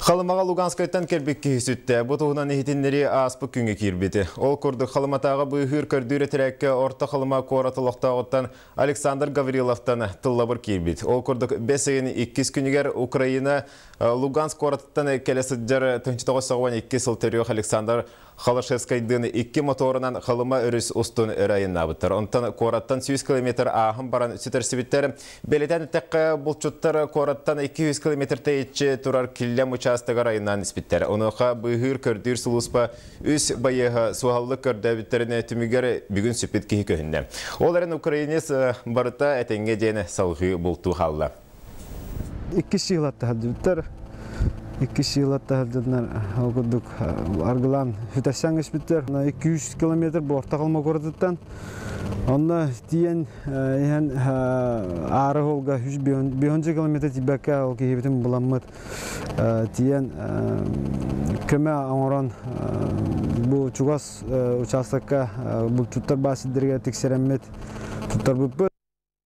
Халымаҕа Луганскайтан кэлбит киһи сүттэ. Бу туһунан иһитиннэрии ааспыт күҥҥэ киирбит. Ол курдук Халыматааҕы быыһыыр көрдүүр этэрээккэ Орто Халыма куорат олохтооҕуттан Александр Гавриловтан тыллабыр киирбит. Ол курдук бэс ыйын иккис күнүгэр Украина Луганск куоратыттан кэлэ сылдьар 1992 сыл төрүөх Александр Холошевскайдыын икки моторунан Халыма өрүс устун өрө айаннаабыттар. Онтон куораттан 100 километр ааһан баран сүтэрсибиттэр. Бэлиэтээн эттэххэ, булчуттар куораттан 200 километр тэйиччи турар Киллэм учаастагар айаннаан испиттэр. Онуоха быыһыыр көрдүүр сулууспа үс байыаһа суһаллык көрдөөбүттэрин түмүгэр бүгүн сүппүт киһи көһүннэ. Ол эрэн украинец барыта этэҥҥэ диэн салҕыы бултуу хаалла. Иккис сыылатта сылдьыбыттар. Иккис сыылатта сылдьаннар ол курдук аргылаан сүтэрсэн испиттэр. 200 километр бу Орто Халыма куоратыттан. Онно тиийэн иһэн аара суолга 100 километр тиийбэккэ ол киһибитин буламмыт тиийэн көмө оҥорон бу чугас учаастакка булчуттар баар сирдэригэр тиксэрэммит туттарбыппыт.